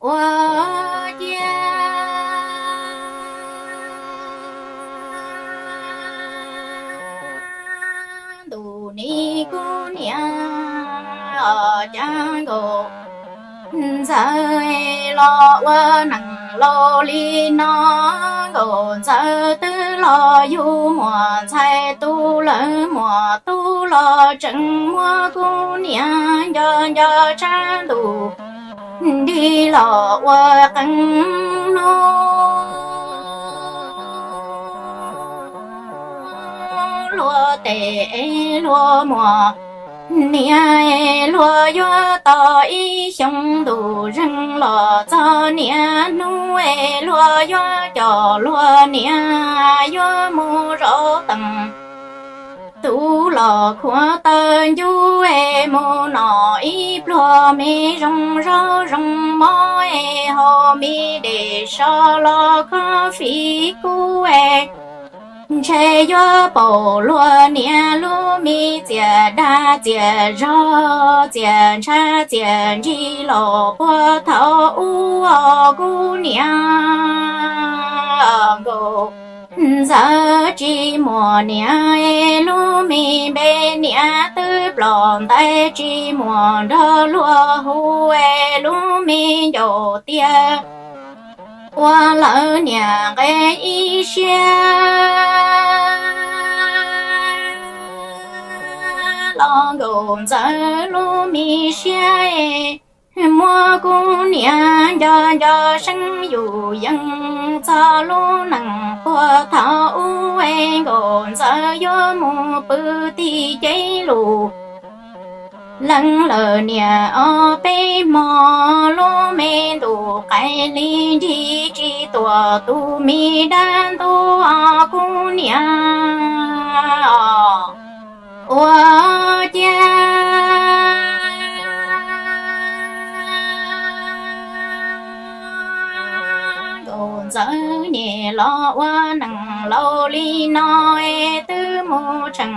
Ua ciav ntuj ni kuv niam, cas Nkauj Ntxawm los ua neeg laus li no. Nkauj Ntxawm twb los yug muam ntxhais tub lawm, muam tub los tseem muab kuv niam nco nco tshaj ntuj nrig los ua qee hnub. Luag tes es luag muam niam es luag yuav tos ib xyoo ntuj zeeg los txog niam hnub es luag yuav coj luag niam yuav mus zov teem tub los khuav taw ncuj es mus noj ib pluag me zoo zaub zoo mov es haus me dej soj los kho fij kub es ntshe yuav paum luag niam lub me txias dag txias zog txias ntshav txias ntsig los puag thaum ub os kuv niam. Nkauj Ntxawm tsis muaj niam es lub me npe niam twb ploj ntais, tsis muaj nrog luag hu es lub me ncaus tiag ua lawv niam nqe ib siab los Nkauj Ntxawm lub me siab es muab kuv niam nco nco seeb yus yees txog lub neej puag thaum ub es Nkauj Ntxawm yuav mus pw tim cev lus lees lawm niam ob peb hmo. Lub me ntuj qaij li nrig tsis tuaj tus me dab ntub os kuv niam. Ua ciav Nkauj Ntxawm nyem los ua neeg laus li no es twb mus tseem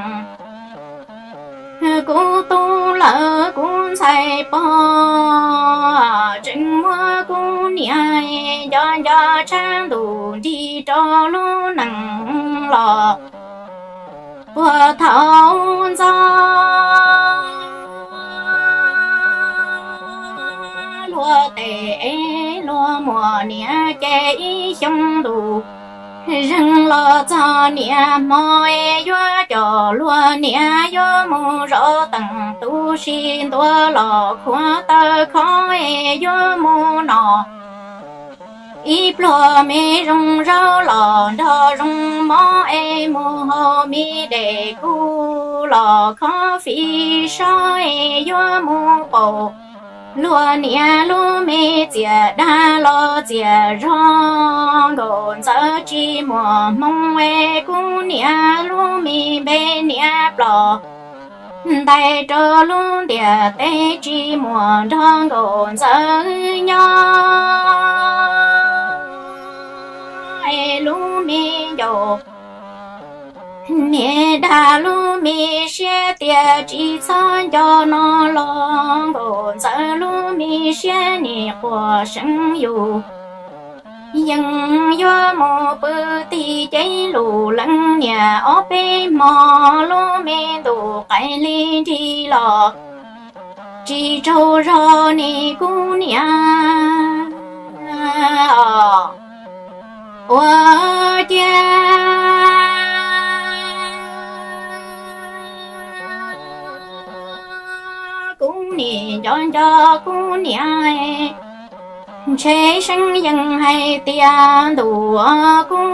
kuv tub lawm kuv ntxhais pog, tseem muab kuv niam nco nco tshaj ntuj nrig rau lub neej los puag thaum ntxov. Luag tes es luag muam niam ces ib xyoo ntuj zeeg los txog niam hmo es yuav coj luag niam yuav mus zov teem tub si ntua los khuav taw khov es yuav mus noj ib pluag me zoo zaub los nrog zoo mov es mus haus me dej kub los kho fij sob es yuav mus paum luag niam lub me txias dag los txias zog. Nkauj Ntxawm tsis muaj hmoo es kuv niam lub me npe niam ploj ntais rau lub ntiaj teb tsis muaj nrog Nkauj Ntxawm nyob es lub me ncaus niam dag lub me siab tias tsis txhob nco no los Nkauj Ntxawm lub me siab nim quaj seev yus yees yuav mus pw tim cev lus lees niam ob peb hmo. Lub me ntuj qaij li nrig los tsis tsaug zog ni kuv niam. Ua ciav kuv nim nco nco kuv niam, ntshe seeb yeej hais tias ntuj kuv